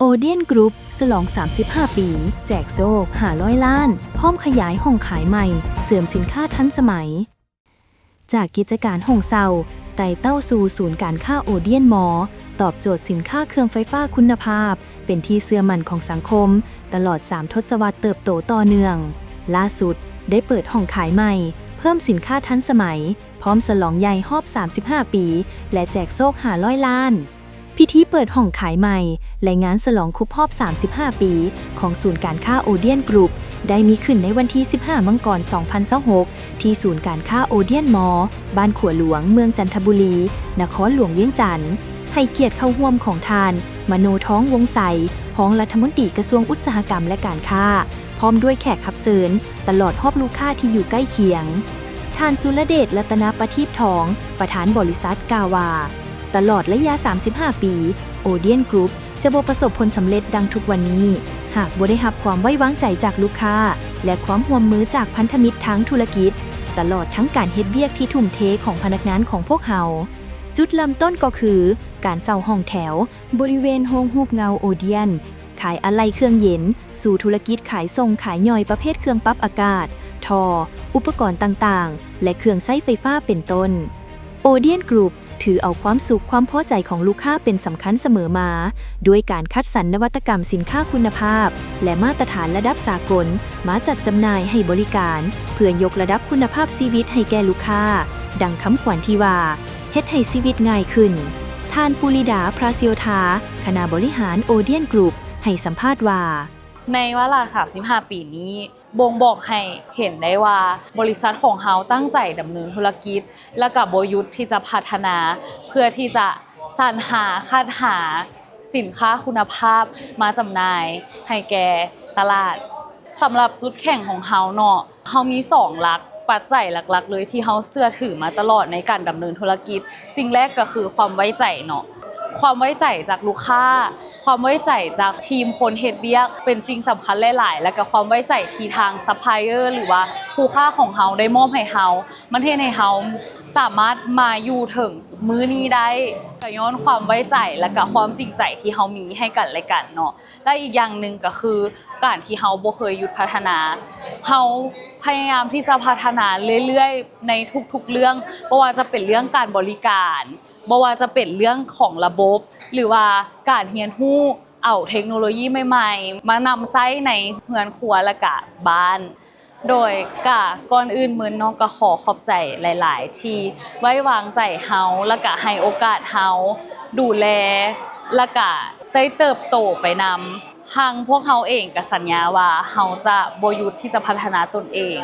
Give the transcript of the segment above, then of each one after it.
Odeon Group ສະຫຼອງສາມສິບຫ້າປີ ແຈກໂຊກຫ້າຮ້ອຍລ້ານ ພ້ອມຂະຫຍາຍຫ້ອງຂາຍໃໝ່ ເສີມສິນຄ້າທັນສະໄໝ. ຈາກກິດຈະການຫ້ອງເຊົ່າ ໄຕ່ເຕົ້າສູ່ສູນການຄ້າ Odeon Mall ຕອບໂຈດສິນຄ້າເຄື່ອງໄຟຟ້າຄຸນນະພາບ ເປັນທີ່ເຊື່ອໝັ້ນຂອງສັງຄົມ ຕະຫຼອດສາມທົດສະວັດເຕີບໂຕຕໍ່ເນື່ອງ. ລ່າສຸດໄດ້ເປີດຫ້ອງຂາຍໃໝ່ ເພີ່ມສິນຄ້າທັນສະໄໝ ພ້ອມສະຫຼອງໃຫຍ່ຮອບສາມສິບຫ້າປີ ແລະ ແຈກໂຊກຫ້າຮ້ອຍລ້ານ. ພິທີເປີດຫ້ອງຂາຍໃໝ່ ແລະ ງານສະຫຼອງຄົບຮອບສາມສິບຫ້າປີ ຂອງສູນການຄ້າ Odeon Group ໄດ້ມີຂຶ້ນໃນວັນທີສິບຫ້າ ມັງກອນ ສອງພັນຊາວຫົກ ທີ່ສູນການຄ້າ Odeon Mall ບ້ານຂົວຫຼວງ ເມືອງຈັນທະບູລີ ນະຄອນຫຼວງວຽງຈັນ. ໃຫ້ກຽດເຂົ້າຮ່ວມຂອງທ່ານ ມະໂນທອງ ວົງໄຊ ຮອງລັດຖະມົນຕີກະຊວງອຸດສາຫະກຳ ແລະ ການຄ້າ ພ້ອມດ້ວຍແຂກຮັບເຊີນ ຕະຫຼອດຮອບລູກຄ້າທີ່ຢູ່ໃກ້ຄຽງ. ທ່ານ ສຸລະເດດ ລັດຕະນະປະທີບທອງ ປະທານບໍລິສັດ ກ່າວວ່າ ຕະຫຼອດໄລຍະສາມສິບຫ້າປີ Odeon Group ຈະບໍ່ປະສົບຜົນສຳເລັດດັ່ງທຸກວັນນີ້ ຫາກບໍ່ໄດ້ຮັບຄວາມໄວ້ວາງໃຈຈາກລູກຄ້າ ແລະ ຄວາມຮ່ວມມືຈາກພັນທະມິດທາງທຸລະກິດ, ຕະຫຼອດທັງການເຮັດວຽກທີ່ທຸ່ມເທຂອງພະນັກງານຂອງພວກເຮົາ. ຈຸດເລີ່ມຕົ້ນກໍຄືການເຊົ່າຫ້ອງແຖວ ບໍລິເວນໂຮງຮູບເງົາ Odeon ຂາຍອາໄຫຼ່ເຄື່ອງເຢັນ ສູ່ທຸລະກິດຂາຍສົ່ງຂາຍຍ່ອຍປະເພດເຄື່ອງປັບອາກາດ, ທໍ່, ອຸປະກອນຕ່າງໆ ແລະ ເຄື່ອງໃຊ້ໄຟຟ້າເປັນຕົ້ນ. Odeon Group ຖືເອົາຄວາມສຸກຄວາມພໍໃຈຂອງລູກຄ້າເປັນສຳຄັນສະເໝີມາ, ດ້ວຍການຄັດສັນນະວັດຕະກຳສິນຄ້າຄຸນນະພາບ ແລະ ມາດຕະຖານລະດັບສາກົນ ມາຈັດຈຳໜ່າຍໃຫ້ບໍລິການ ເພື່ອຍົກລະດັບຄຸນນະພາບຊີວິດໃຫ້ແກ່ລູກຄ້າ, ດັ່ງຄຳຂວັນທີ່ວ່າ ເຮັດໃຫ້ຊີວິດງ່າຍຂຶ້ນ. ທ່ານ ປູລິດາ ພຣາຊິໂອທາ ຄະນະບໍລິຫານ Odeon Group ໃຫ້ສຳພາດວ່າ ໃນວາລະສາມສິບຫ້າປີນີ້ ບົ່ງບອກໃຫ້ເຫັນໄດ້ວ່າ ບໍລິສັດຂອງເຮົາຕັ້ງໃຈດຳເນີນທຸລະກິດ ແລະ ກະບໍ່ຢຸດທີ່ຈະພັດທະນາ ເພື່ອທີ່ຈະສັນຫາຄັດຫາສິນຄ້າຄຸນນະພາບມາຈຳໜ່າຍໃຫ້ແກ່ຕະຫຼາດ. ສຳລັບຈຸດແຂງຂອງເຮົາເນາະ ເຮົາມີສອງຫຼັກ, ປັດໄຈຫຼັກໆເລີຍທີ່ເຮົາເຊື່ອຖືມາຕະຫຼອດໃນການດຳເນີນທຸລະກິດ. ສິ່ງແລກກໍຄືຄວາມໄວ້ໃຈເນາະ, ຄວາມໄວ້ໃຈຈາກລູກຄ້າ, ຄວາມໄວ້ໃຈຈາກທີມຄົນເຮັດວຽກເປັນສິ່ງສຳຄັນຫຼາຍໆ ແລະ ກໍຄວາມໄວ້ໃຈທີ່ທາງ supplier ຫຼືວ່າຄູ່ຄ້າຂອງເຮົາໄດ້ມອບໃຫ້ເຮົາ. ມັນເຮັດໃຫ້ເຮົາສາມາດມາຢູ່ເຖິງມື້ນີ້ໄດ້ ກໍຍ້ອນຄວາມໄວ້ໃຈ ແລະ ກໍຄວາມຈິງໃຈທີ່ເຮົາມີໃຫ້ກັນ ແລະ ກັນເນາະ. ແລະ ອີກຢ່າງໜຶ່ງກໍຄືການທີ່ເຮົາບໍ່ເຄີຍຢຸດພັດທະນາ, ເຮົາພະຍາຍາມທີ່ຈະພັດທະນາເລື້ອຍໆໃນທຸກໆເລື່ອງ, ບໍ່ວ່າຈະເປັນເລື່ອງການບໍລິການ, ບໍ່ວ່າຈະເປັນເລື່ອງຂອງລະບົບ ຫຼືວ່າການຮຽນຮູ້ເອົາເທັກໂນໂລຢີໃໝ່ໆມານຳໃຊ້ໃນເຮືອນຄົວ ແລະ ກະບ້ານ. ໂດຍກະກ່ອນອື່ນໝົດເນາະ ກະຂໍຂອບໃຈຫຼາຍໆທີ່ໄວ້ວາງໃຈເຮົາ ແລະ ກະໃຫ້ໂອກາດເຮົາດູແລ ແລະ ກະໄດ້ເຕີບໂຕໄປນຳ. ທາງພວກເຮົາເອງກະສັນຍາວ່າເຮົາຈະບໍ່ຢຸດທີ່ຈະພັດທະນາຕົນເອງ.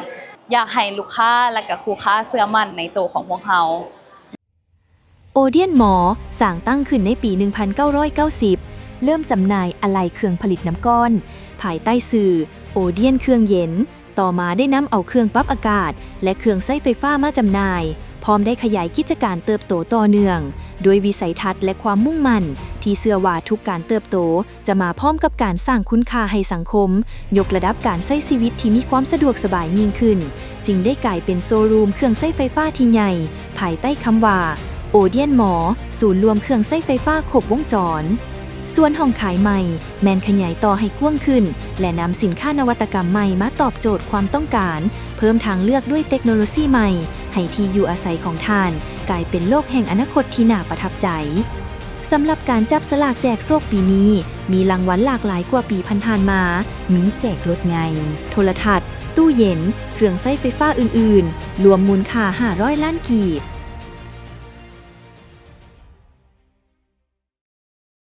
ຢາກໃຫ້ລູກຄ້າ ແລະ ກະຄູ່ຄ້າເຊື່ອໝັ້ນໃນໂຕຂອງພວກເຮົາ. Odeon Mall ສ້າງຕັ້ງຂຶ້ນໃນປີໜຶ່ງພັນເກົ້າຮ້ອຍເກົ້າສິບ ເລີ່ມຈຳໜ່າຍອາໄຫຼ່ເຄື່ອງຜະລິດນ້ຳກ້ອນ ພາຍໃຕ້ຊື່ Odeon ເຄື່ອງເຢັນ, ຕໍ່ມາໄດ້ນຳເອົາເຄື່ອງປັບອາກາດ ແລະ ເຄື່ອງໃຊ້ໄຟຟ້າມາຈຳໜ່າຍ, ພ້ອມໄດ້ຂະຫຍາຍກິດຈະການເຕີບໂຕຕໍ່ເນື່ອງ ດ້ວຍວິໄສທັດ ແລະ ຄວາມມຸ່ງໝັ້ນທີ່ເຊື່ອວ່າທຸກການເຕີບໂຕ ຈະມາພ້ອມກັບການສ້າງຄຸນຄ່າໃຫ້ສັງຄົມ, ຍົກລະດັບການໃຊ້ຊີວິດທີ່ມີຄວາມສະດວກສະບາຍຍິ່ງຂຶ້ນ, ຈຶ່ງໄດ້ກາຍເປັນໂຊຣູມເຄື່ອງໃຊ້ໄຟຟ້າທີ່ໃຫຍ່ ພາຍໃຕ້ຄຳວ່າ Odeon Mall ສູນລວມເຄື່ອງໃຊ້ໄຟຟ້າຄົບວົງຈອນ. ສ່ວນຫ້ອງຂາຍໃໝ່ແມ່ນຂະຫຍາຍຕໍ່ໃຫ້ກວ້າງຂຶ້ນ ແລະ ນຳສິນຄ້ານະວັດຕະກຳໃໝ່ມາຕອບໂຈດຄວາມຕ້ອງການ, ເພີ່ມທາງເລືອກດ້ວຍເຕັກໂນໂລຊີໃໝ່ ໃຫ້ທີ່ຢູ່ອາໄສຂອງທ່ານກາຍເປັນໂລກແຫ່ງອະນາຄົດທີ່ໜ້າປະທັບໃຈ. ສຳລັບການຈັບສະຫຼາກແຈກໂຊກປີນີ້ ມີລາງວັນຫຼາກຫຼາຍກວ່າປີຜ່ານໆມາ, ມີແຈກລົດໃຫຍ່, ໂທລະທັດ, ຕູ້ເຢັນ, ເຄື່ອງໃຊ້ໄຟຟ້າອື່ນໆ, ລວມມູນຄ່າຫ້າຮ້ອຍລ້ານກີບ.